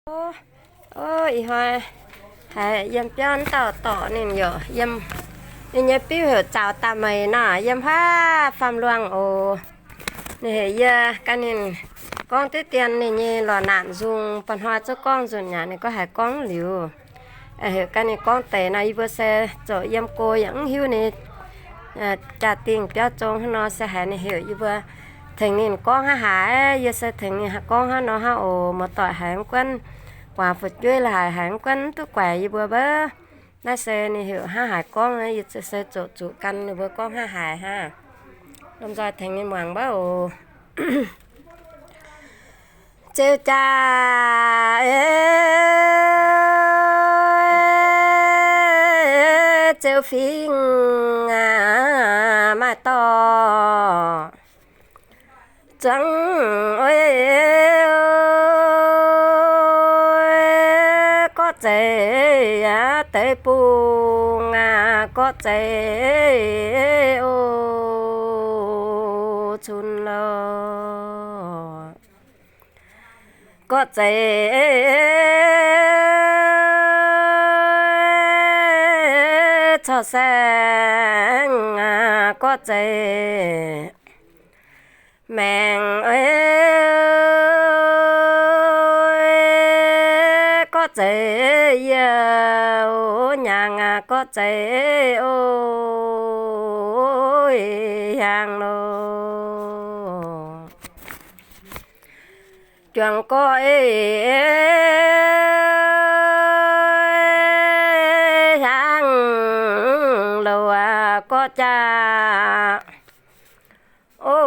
O, ih hnoi haiz yiem biauv wuov dauh dorqc ninh yaac yiem, ninh nyei biuv heuc Zaaux Daaih Meih nor, yiem huaav faam luangh oc. Ninh heuc yie gan ninh gorngv diqv dien ninh nyei lorqc naanc nzung, ba'hnoi zungv gorngv nzunc aqv. Ninh gorngv haiz gorngv liuz, heuc gan ninh gorngv deix nor, yie mbuo se zoux yiem go yaac mv hiuv ninh jaa-dingh biauv zong hnangv nor, se haiz ninh heuc yie mbuo tengx ninh gorngv hnangv haaix, yie se tengx ninh gorngv hnangv nor hnangv oc. Muoz-doic haiz mv gunv guaax fu'jueiv la'haic haiz mv gunv mv duqv guaix yie mbuo wuov, naaiv se ninh heuc hnangv haaix gorngv, yie se zoux zuqc gan ninh mbuo gorngv hnangv haaix hnangv. Lomh nzoih tengx ninh muangx wuov oc. Zeu jaa, zeu fingx maaih dorh zuangx, gorqv zeiz deix bung, gorqv zeiz o cun lorqc. Gorqv zeiz corc saeng, gorqv zeiz maengc, gorqv zeiz yie o nyaangc, gorqv zeiz o hiaangx lorqc. Juangc gorqv hiaangx louc, gorqv jaa o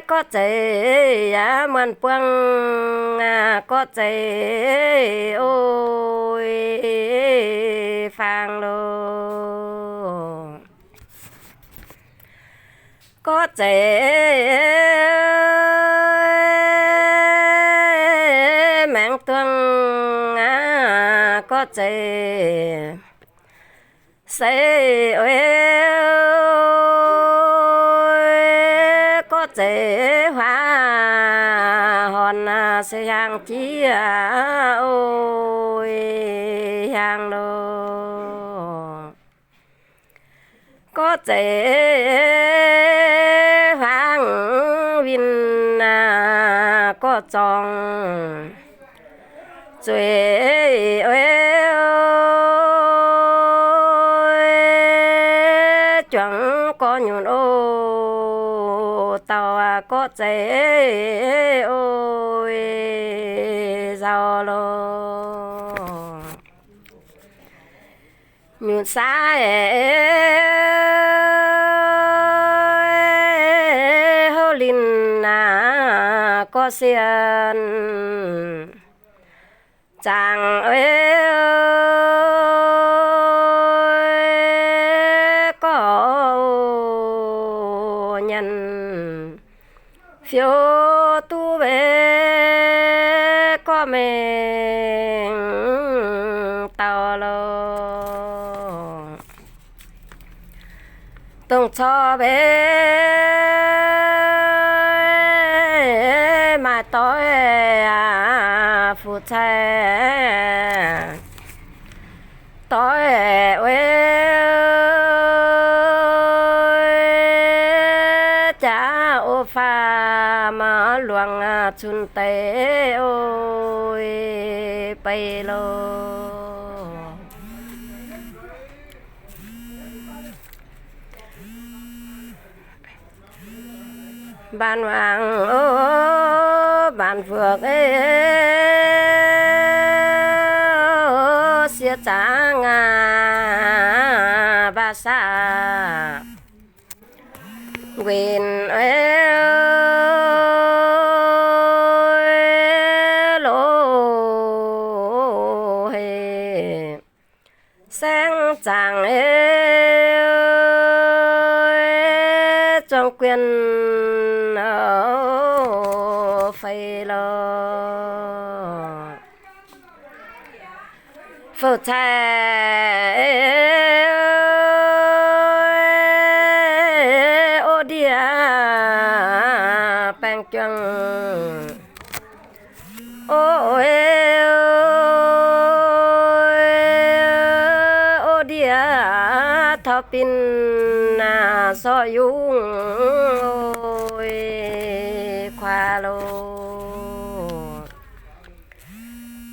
gorqv zeiz yaac muonh buangh, gorqv zeiz o faang lorqc. Gorqv zeiz maengx duangh, gorqv zeiz seix oix, gorqv zeiz huaav horn se hiaangx jiex o hiaangx lorqc. Gorqv zeiz huaangx winh, gorqv zorngh zueiz oix, juangc gorqv nyunc o dauh, gorqv zeiz o nzauh lorqc. Nyutc saaih houv linh, gorqv sien zaangc, gorqv nyanc fiou duqv mbuo gorqv mengh dauh lorqc. Dongh corc mbuo maaih doix fu'cai, doix oix jaax o faam luangc cun deix o bei lorqc. Mbaanx wangc o, mbaanx fuoqc ei, sieqv zaangc aac, mbaasaac nquenc ei, loz hei saengv zaangc ei, zuangx guienh fei lorqc. Fu'cai o ndie juangc. O, o ndiev taux bin naaic sorc yungv, o, kuaax loh.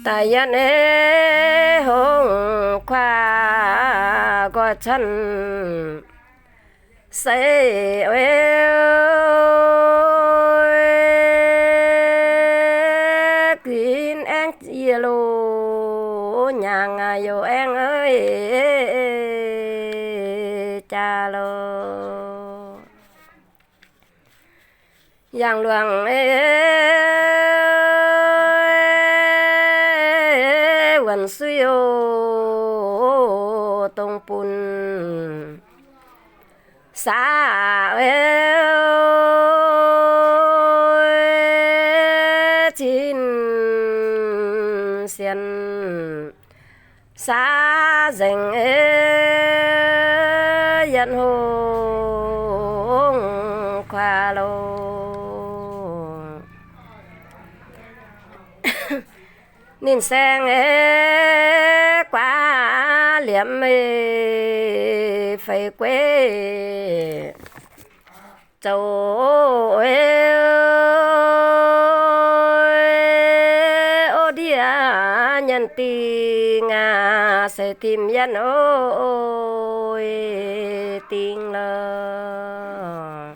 Daaih yienh ei hongx kuaax nqoi cuotv se, o, guin aengx yie loh, nyaangc aac youz aengx ei jaax loh. Yangh luangc ei wuonc suiv, o, dongh bun saax ei cin sienx saax nzengc ei yienh hongx kuaax loh. Ninh saeng ei guaav liemh ei feix gueiv zoux ei, o ndiev nyanc dingh aac, se tim yienh o dingh loh.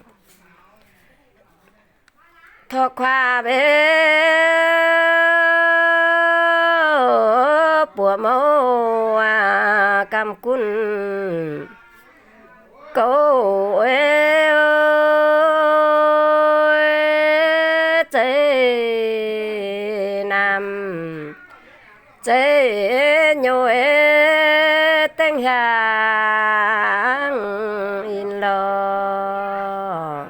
Torqv kuaax mbe buoqc mouv aac, gamh gunv gouv ei, zeiv naamh zeiv nyouv ei, dengv hiaangx in lorh.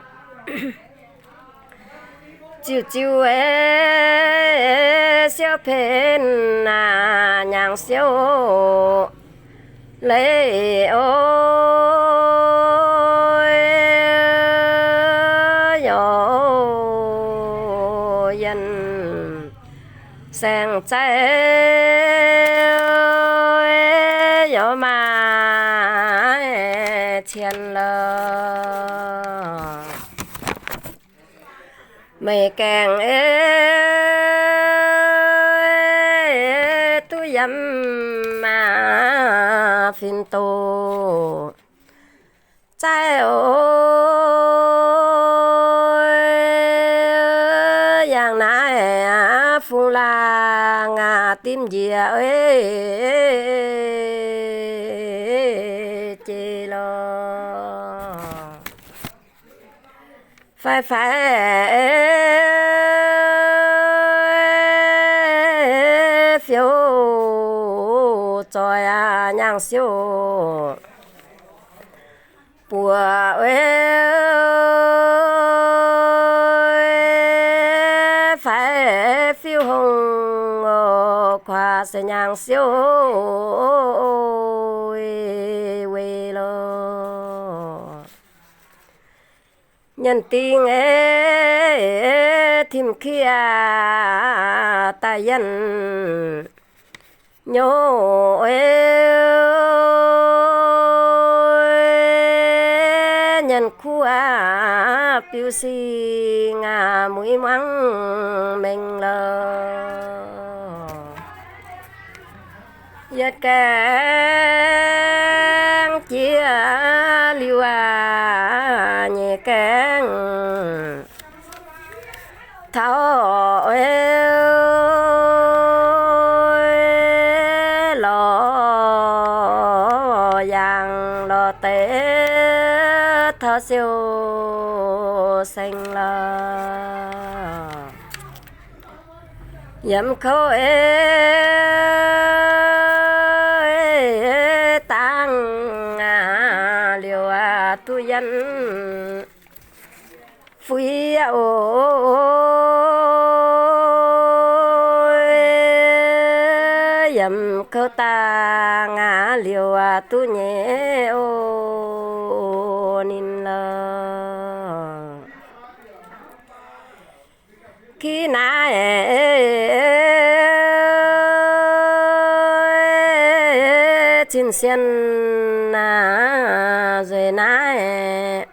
Ziuh ziuh ei siouv pen aac, nyaangc siouv leiz o, yaac yienh saeng-zaiv, yaac maaih cien lorh. Meih gaengh ei duqv yiem aac, fin-doh zaiv o, yangh naaiv aac, fungx laangh aac, dimv njiec ei jiex lorh. Faix-faix fiouv zoih aac, nyaangh siouv buoqc ei, faix fiuv hongh o, kuaax se nyaangh siouv weic lorh. Nyanc dingh ei tim kiev daaih yienh nyouv ei, nyanc kuv aac, biux sing aac, muiz muangv mengh lorh. Yietc gaengh jiex liuz aac, nyeic gaengh taux ei lorz yaangh lorz deix taux siou seng lorh. Yiem kouv ei dangh liuz aac duqv yienh fuiv o, yiem kouv dangh aac liuz aac duqv nyei o ninh lorh. Ki naaiv cin-sienh nzueic naaiv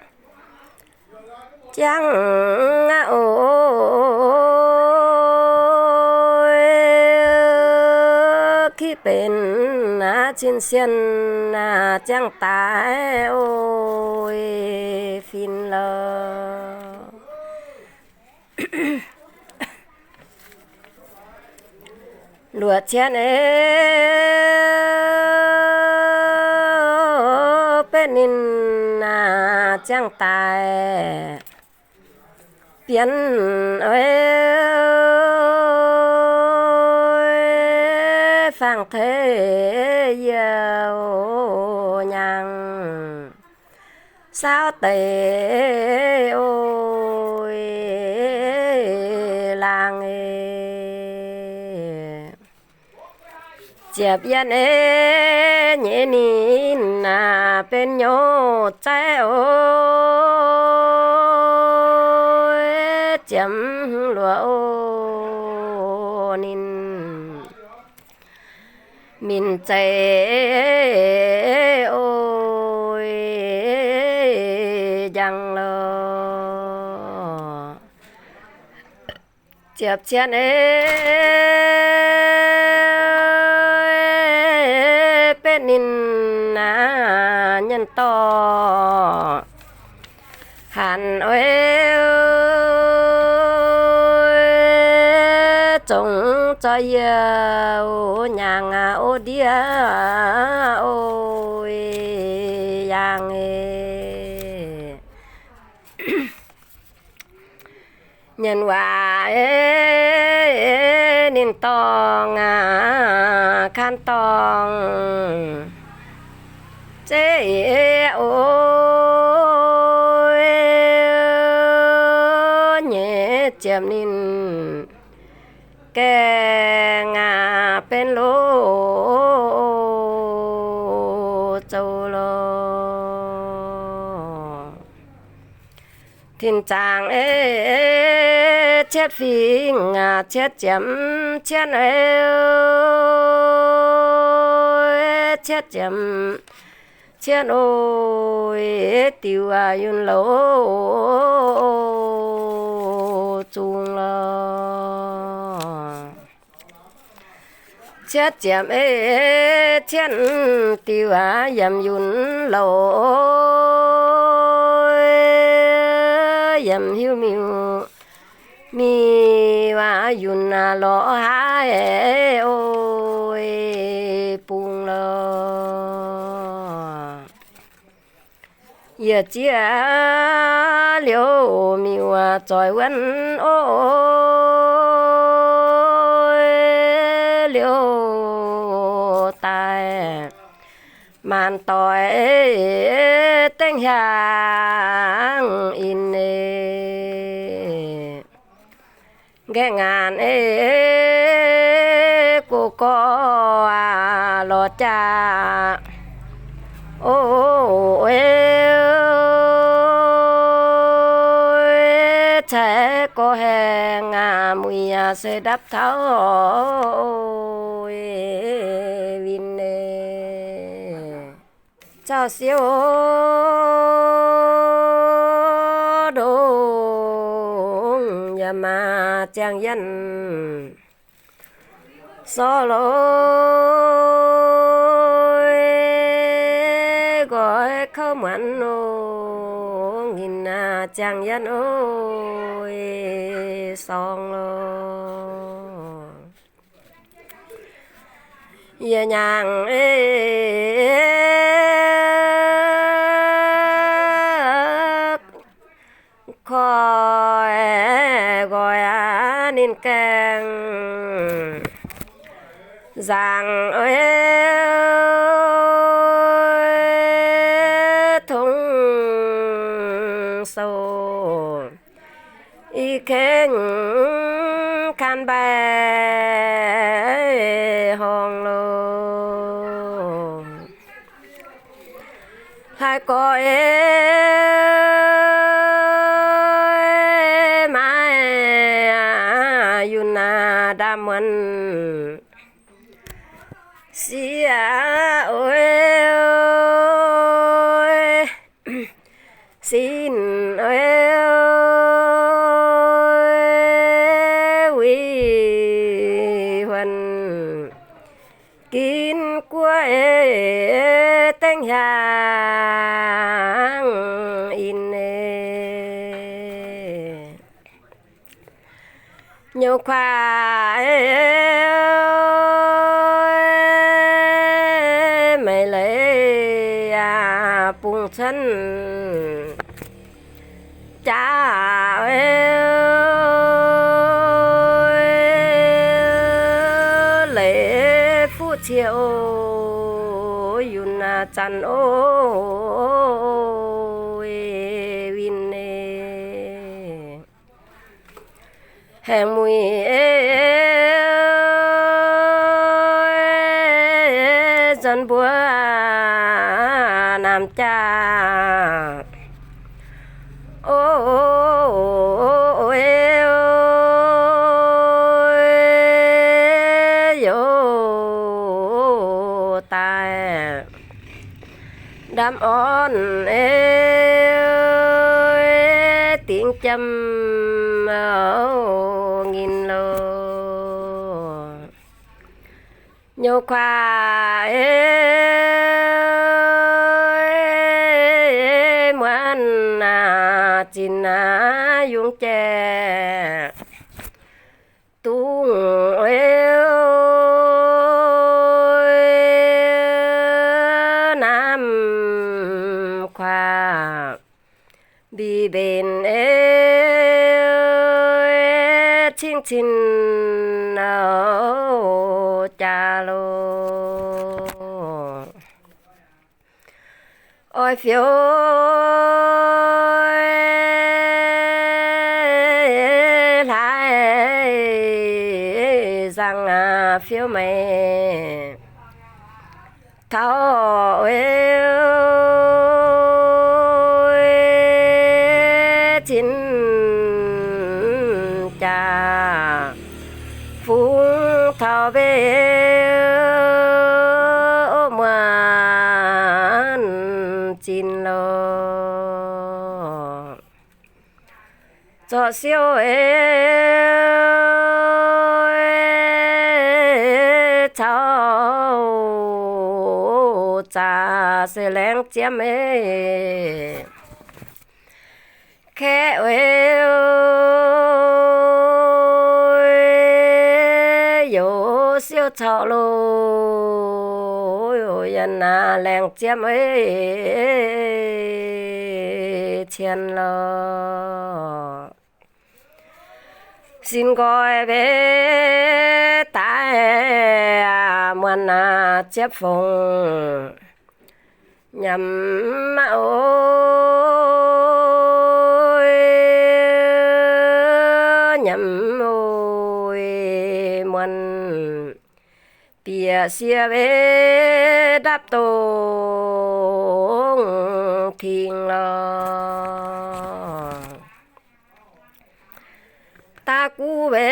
jangv oc. Ki benx cin-sienh jangv daaih oc, fin lorqc. Luoqc cietv ei, betv ninh ziangh daaih bienv ei, faang tei yie oc, nyaangh saauv deix oc, laangh ei. Ziepc yienh ei, nyeiz ninh benx nyouv zaiv oc, ziepc luoqc oc, ninh minc zeiz oc, njang lorqc. Ziepc cietv ei, betv ninh nyenh dorh hanc oc, zongx zoih yie oc, nyaangh oc, ndiev oc, yaangh ei. Nyenh waac ei, ninh dorngh aqv, kan dorngh zeiv oc, nyeiz ziepc ninh gaengh aqv, benx loz zoux lorqc. Tin zaangc ei, cietv fingx aqv, cietv ziepc cietv ei, cietv ziepc cietv oc, diuc aqv, yunh loz zungh lorqc. Cietv ziepc ei, cietv diuc aqv, yiem yunh loz, yiem hiuv miuc miuc aqv, yunh aqv, lorz haaix oc, bung lorqc. Yie zieqv liuz miuc zoih wuonv oc, liuz daaih maanc doic dengv hiaangx in ei. Nqaeqv ngaanc ei, gox gorx aqv, lorz jaax oc, cai gorx haengh aqv, muic aqv, se ndapv taux win ei. Zaux siou ndongc yaac maaih ziangh yienh sorloi, nqoi kouv muonz nongx, ninh ziangh yienh oc, sorng lorqc. Yie nyaangc ei, koi nqoi aqv, ninh gaengh nzaangc ei, tongv sou i kengx kan mbaih horngh loh. Hlaax gorx ei, maiv ndaamv muonz sieqv oc, sin oc, wuic huonc ginv guoqv dengv hiaangx in. Nyouv kuaaiv, meih leiz bungx cuotv jaav, leiz fuqv cie oc, yunh zanc oc, winh haengh muic nzuonx mbuo naamh jaax oc, youz daaih ndamv orn dingc jiem nginh loh. Nyouv kuaaiv, muonz aac, zinx aac, yungz jaax dungz naamv kuaaiv, mbic mbenc cingv cin jaax loh. Oix fiou hlaaix nzangc aac, fiou maiv taux oix zinv jaax fungx taux mbe muonz zinv loh. Zorqv siou ei caux zaqc se laengz ziemv ei kaeqv ei youz siou caux loh, yaac naaic laengz ziemv ei cien loh. Sin nqoi mbe daaih muonz aac, ziepv fongc nyanc mv oix, nyanc mv oix, muonz bieqc sie mbe ndapv dongh tengx loh. Da'guv mbe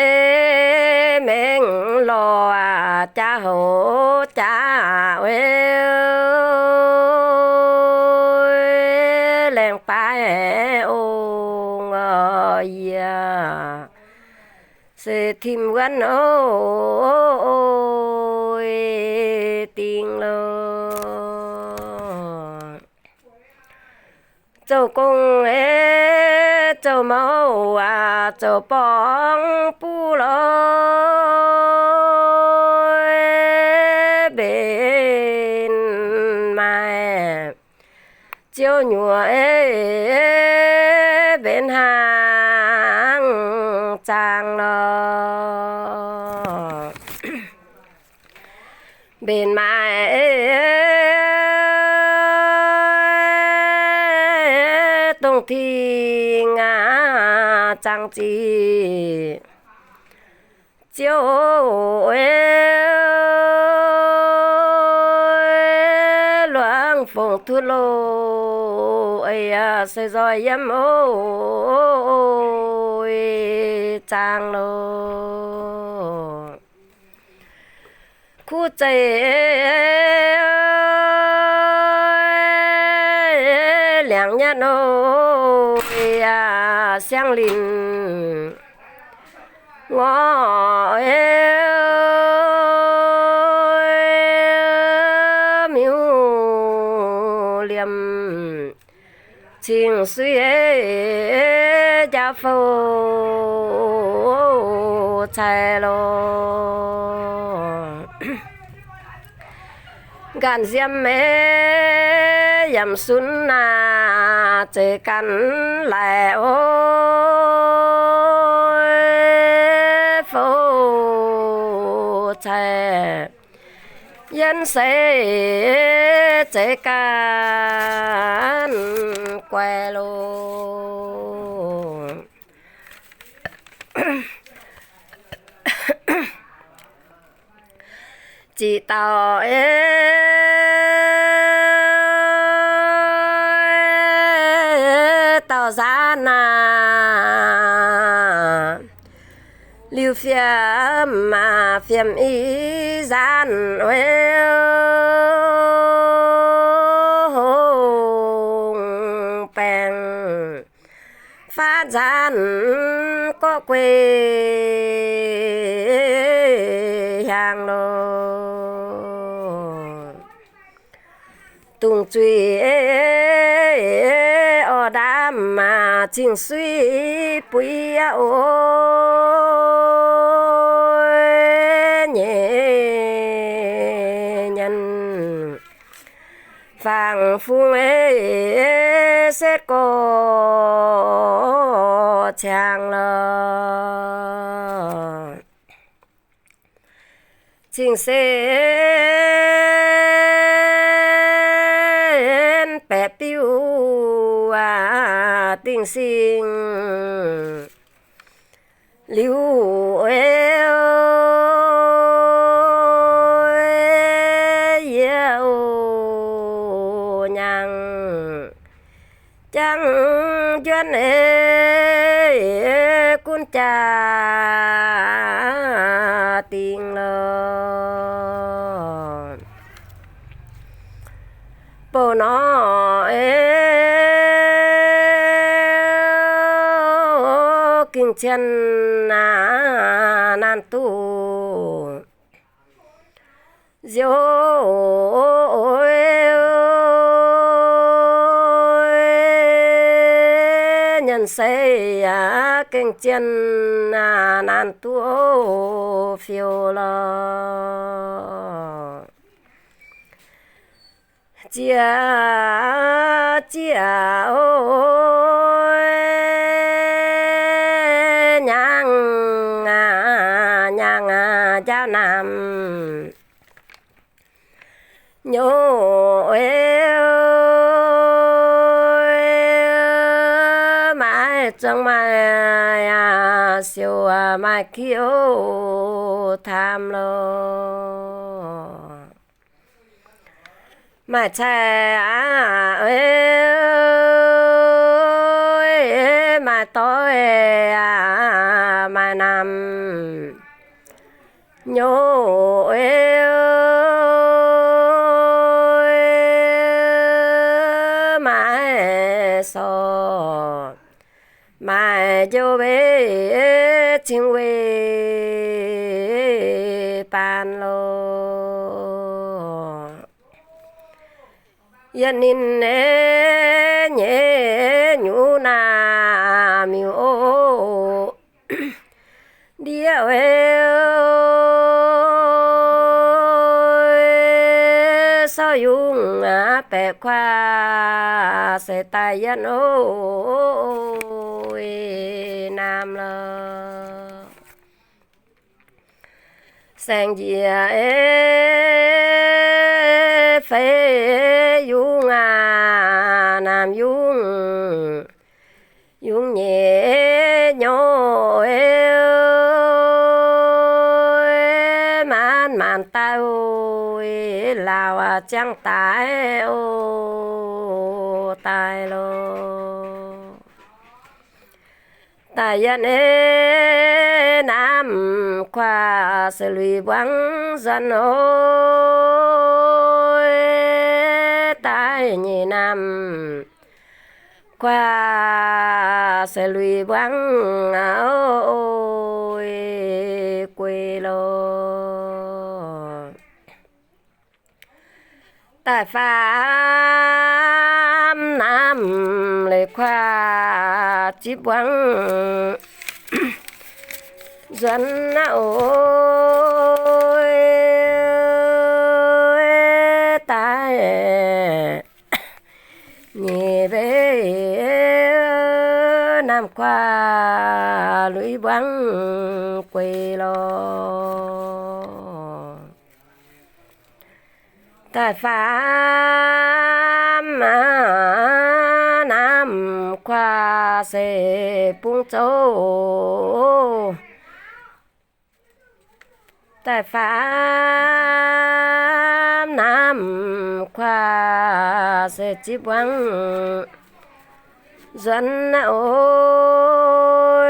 mengh lorh aac, jaax houc jaax oix, laengz baaix ong yie se tim wuonv oix dingc loh. Zoux gong ei zoux mouv aac, zoux borngz buv lorh, mbenc maaih ziouv nyuoqc ei, mbenc hnaangx zaang lorh. Mbenc maaih dongh tengx aac, zaangc ziqc ziouv ei, luangc fongc tutv loh, ei yaac se nzoih yiem oix zaang loh. Buv zeiz liangx nyatv nor, yaac siang linc ngorc miuc liemh, cing-suiv njaaux fou cai lorqc. Nqanc nziemv yaac sunv naaic, zeiz ganh laaix oix fou cai, yiem seix zeiz ganh guai lorqc. Ziqc dauh, dauh nzaanv aac, liuz fiem, fiem i nzaanv oix hongh baengc, faatv nzaanv gorqv guei hiaangx lorqc. Dungz zuiz orv ndaamv, cing-suiv buiv oix nyei nyanc, fangx fungx setv gorx ciangx lorqc. Cing-sen baeqc biuv dingh sing liuz, yie nyaangc jangv njuonv gunv jaa-dingh lorqc. Bouh nor, gengh cien naanc duqv nziouv, nyanc seix yaac gengh cien naanc duqv fiou lorqc. Ziex ziex nyaangc, nyaangc njaaux naamh nyouz, maaih zuangx maaih siouc maaih kiu taam lorqc. Maaih cai aqv, maaih doix aqv, maaih naamh nyouz, maaih sorc, maaih njoux weic cing weic baan lorqc. Yietc ninh nyei nyuv naamh miuc oc, ndiev oc, sorc yungz aqv, baeqc kuaah seix daaih yietv oc, naamh lorqc. Saeng-njiec feix yungz aac, naamh yungz, yungz nyei nyouz, maanz maanz daaih oc, laauc ziangh daaih oc, daaih lorqc. Da'yietv ei, namh kuaax se lui mbuangv nzuonx oc. Da'nyeic namh kuaax se lui mbuangv oc, guei loh. Da'faam namh leiz kuaax zipv mbuangv nzuonx oc. Da'nyeic ei, namh kuaax lui mbuangv guei loh. Da'faam namh kuaax se bungx zouv. Da'faam namh kuaax se zipv mbuangv nzuonx oc.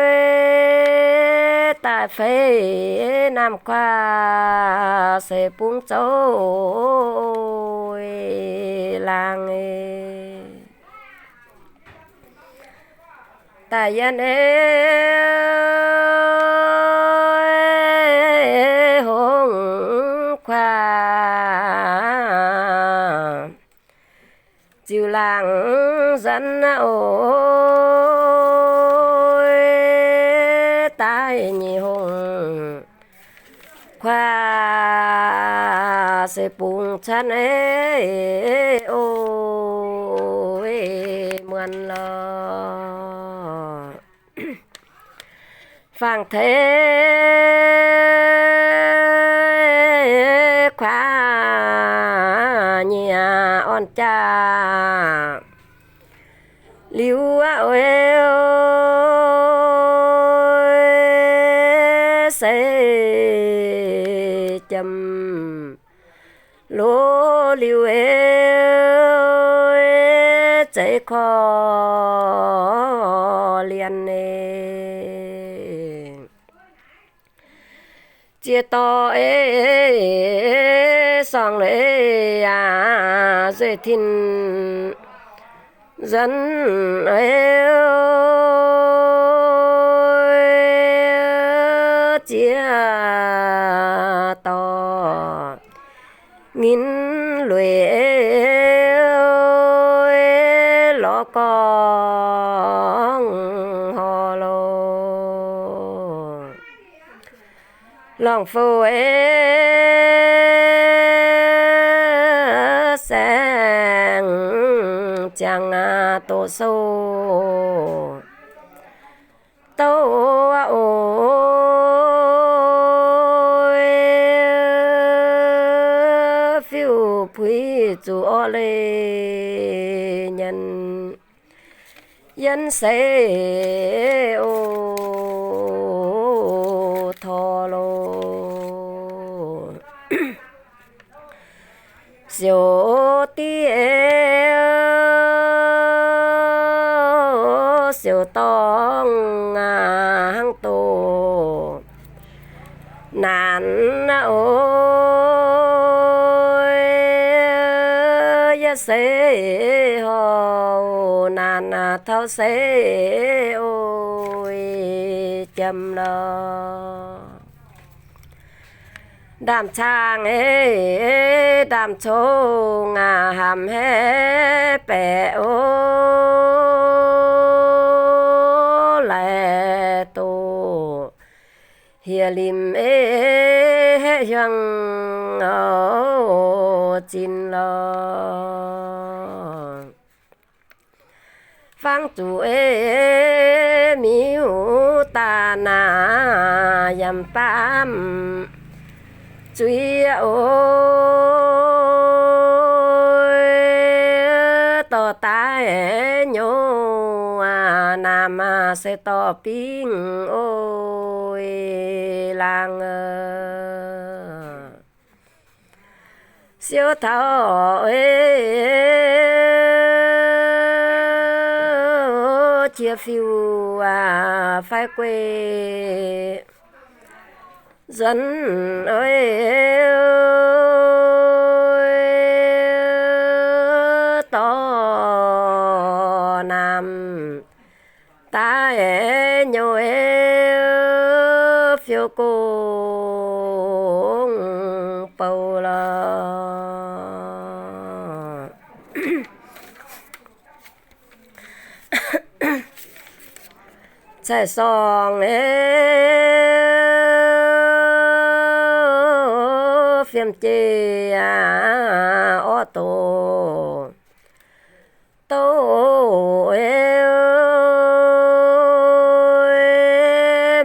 Da'feix namh kuaax se bungx zouv laangz. Da'yietv ei, hungh kuaax ziux laangz nzuonx oc. Da'nyeic hungh kuaax se bungx cuotv ei, oc, muonz loh. Fangx-teix kuaax nyiec orn-jaa liuz, oix se jiem loz liuz ei, zeiz korv-lienh ei. Ziex dorh ei, sorng-leiz yaac nzueic tin nzuonx ei. Ziex dorh nyinc lueic ei, lorz gorngv horh loh. Lorngh fou ei, saeng-ziangh doqc sou douc oc. Fiuv-puix zuqc orv leih nyanc yienv seix oc, torv loh. Siouc div ei, siouc dorngh hnangv doqc naanc oc. Yietv seix horh naanc taux seix oc, jiem loh. Ndaamv-caangh ei, ndaamv-cong aac, hamh haeqv baeqc oc, laih doqc hieh limc ei, haeqv hiuang oc, zinh loh. Fangv zuqc ei, miuc-daanh aac, yaac baamv zuiz oc. Dorh daaih nyouv aac, naamh aac, se dorh bingv oc, laangz. Siouv taux ei, qiex fiuv aac fai guei nzuonx oix dorh naamh daaih nyouv fiou gong bou lorqc. Cai-sorng fiem jei orv doqc, douc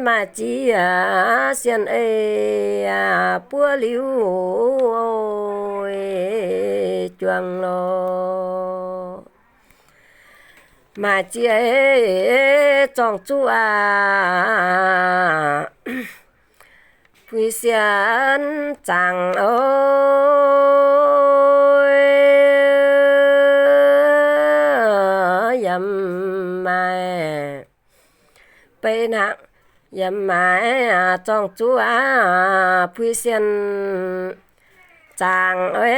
maaih ziex sien ei buov liuz juangc lorqc. Maaih ziex zorng-zuqv aac, puix sien zaangc oix yiem maaih beiv hnangv, yiem maaih zorng-zuqv aac, puix sien zaangc oix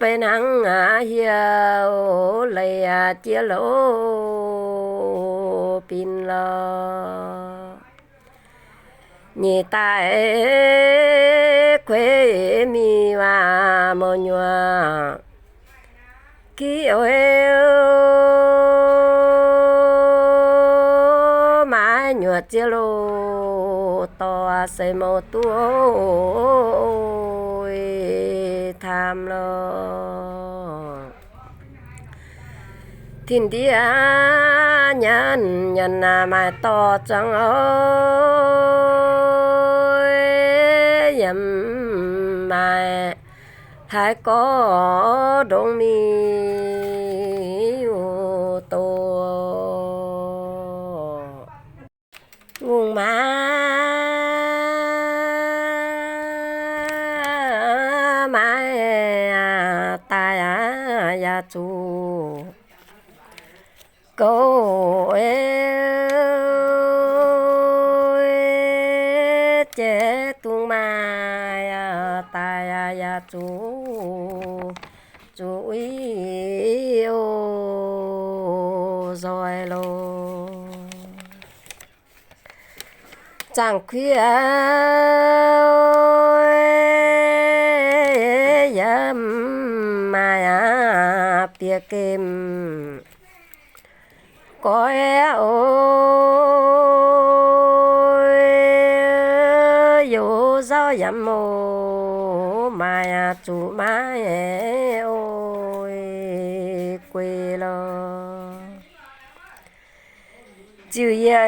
beiv hnangv hieh leiz jiex loz bin lorqc. Nyeic daaih kueix mingh waac mouc nyuoqc, kiv oix maiv nyuoqc ziex loz dorh seix mouc duqv oix taamh lorqc. Tin-ndiev nyanc nyanc maaih dorh zuangx oix, yiem maaih hlaax gorx ndongc miuc doz. Ngongh maa maiv daaih yaac zuqc gouv, jiex dungz maaih daaih yaac zuqc, zuqc uix oix nzoih loh. Zaangc kuiv yiem maaih bieqc gemh goiv oix, youz nzauv yiem oc, maaih zuqc maiv oix guei lorqc. Ziux yie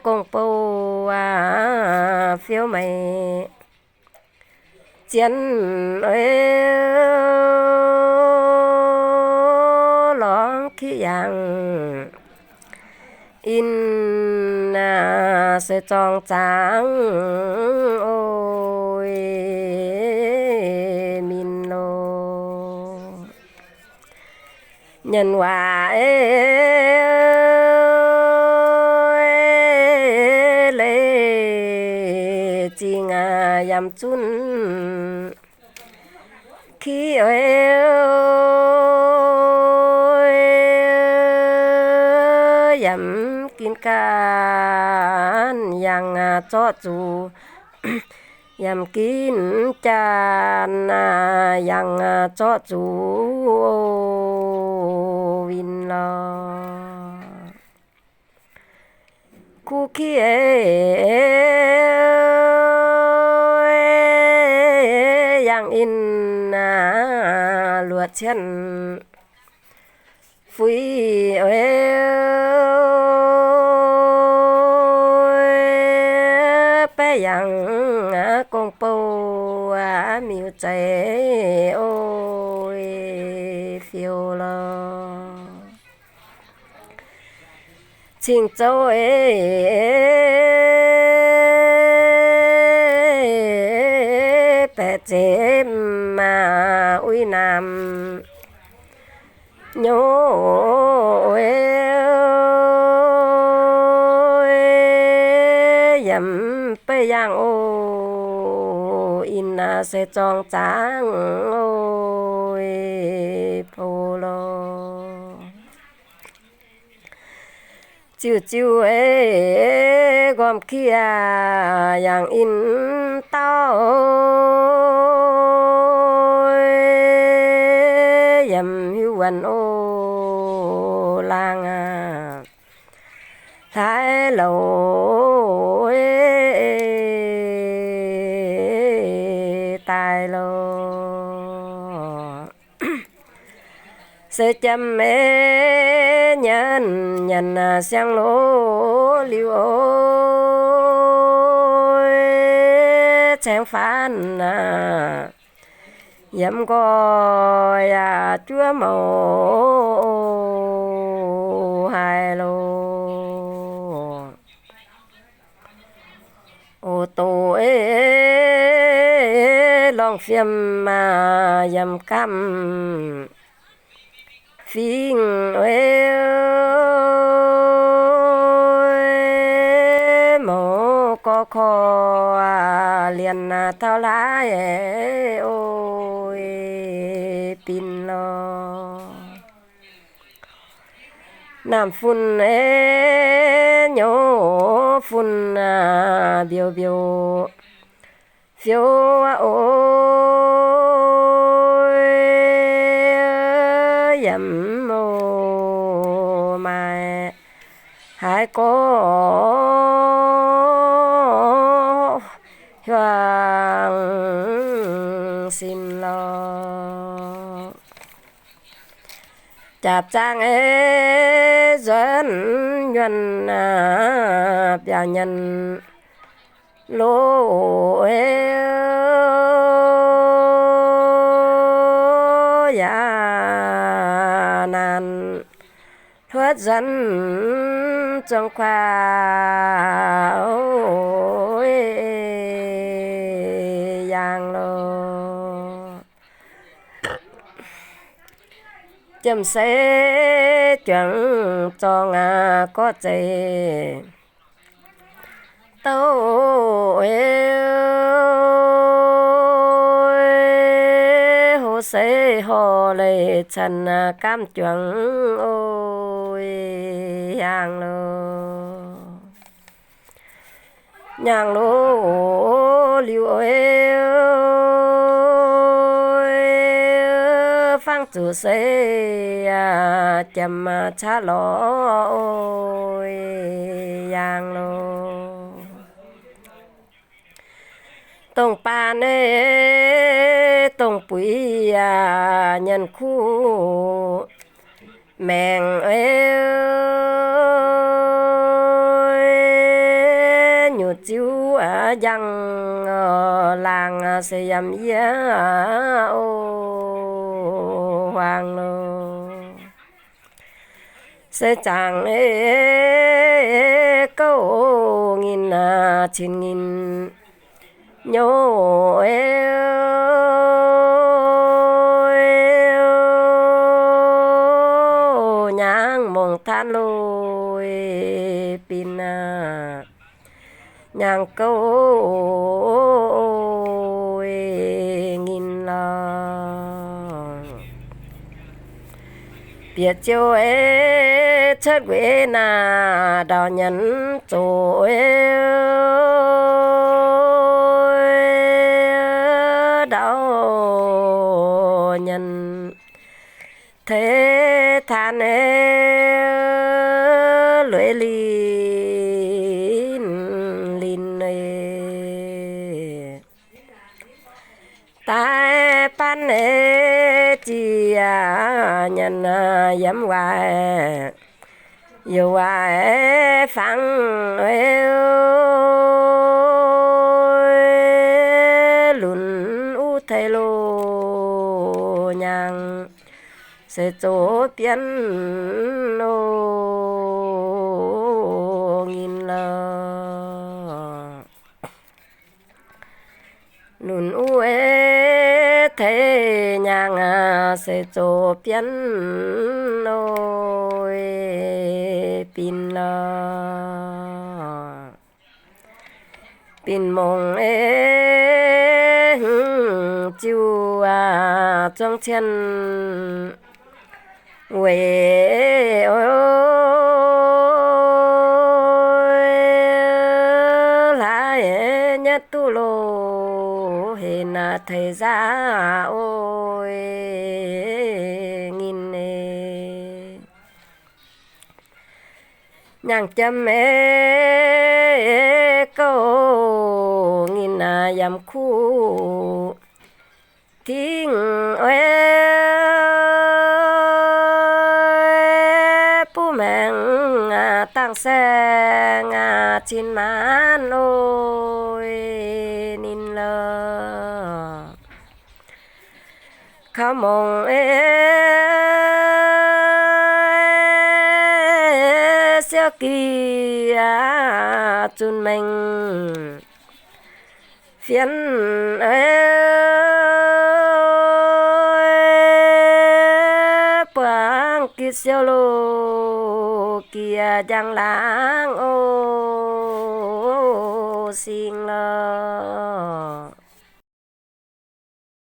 gong-bou aac, fiou meih zien oix lorngx kiv yangh in, se zorng zaangc oix min loh. Nyanc waac leiz zingh yaac zunv kiv oix, yaac ginv gaanv yangh zorqv zuqc, yaac ginv gaanv yangh zorqv zuqc winh lorqc. Kuv kiv yangh in luoqc cien fuix oix, baeqv yangh gong-bou miuc-zeiz oix fiou lorqc. Cing-Zou eix, Zemv maah uix naamh nyouz, yiem beiv yangh oc, in se zorng zaangc oc, po lorqc. Ziuh ziuh ei, nqormh kiev yangh in dauh, yiem hiuv wuonc oc laangh aac, hlaaix louc daaih lorqc. Se jiem ei nyanc nyanc siang loz liuz oc, caengx faanv yiem nqoi yaac juov mouc haic loh. Oc doqc ei, lorngh fiem maah yiem gaamv fingx ei, mouc gorx korv lienh taux laaix oc, binc lorqc. Naamh fun ei, nyouz fun mbiouh mbiouh fiou oc, yiem oc maaih haaix gorx hiuang sin lorqc. Jaapc zaangv ei, nzuonx nyuonh biaux nyanc loh ei, yaac naanc hluotv nzuonx zuangx kuaax yangh loh. Jiem sei juangc zorng aqv, gorqv zeiv douh ei, hlo sei horh leiz cen gaamv juangc oc, hiaangx loh. Nyangx loh liuz ei, fangv zuqc sei jiem caqv lorz oc, hiaangx loh. Dongh baan ei, dongh buix yaac nyanc kuv maengc ei, nyutc ziuv njang laangh se yiem yie oc, huaang loh. Se zaangc ei gouv nginh cin nginh nyouz ei, nyangx mongc taanv loh, binc nyangx gouv nginh lorqc. Bieqc ziouc ei cuotv weic naaiv ndau nyanc zoqc ei, ndau nyanc tei taan ei, lueiz linh linh ei. Daaih baan ei ziec nyanc yiem waaic, youc waaic fangv ei, lunx uv tei loh nyangx se zoux bienv oc, nginh lorqc. Lunx uv ei tei nyaangc se zoqc bienv oc, bin lorh. Bin mongh ei hmz ziuh zuangx cien weic oc, hlaax nyatv duqv loz henc teix nzaav oc, nginh ei nyaangc jiem ei gouv, nginh yamc kuv tingv oc, buv maengx dangh saeng cin maanv oc, ninh lorh. Kaux mongh ei siou gieh zunc mengh fienx ei, buangv gitv siou loz gieh njang laangz oc, sing lorh.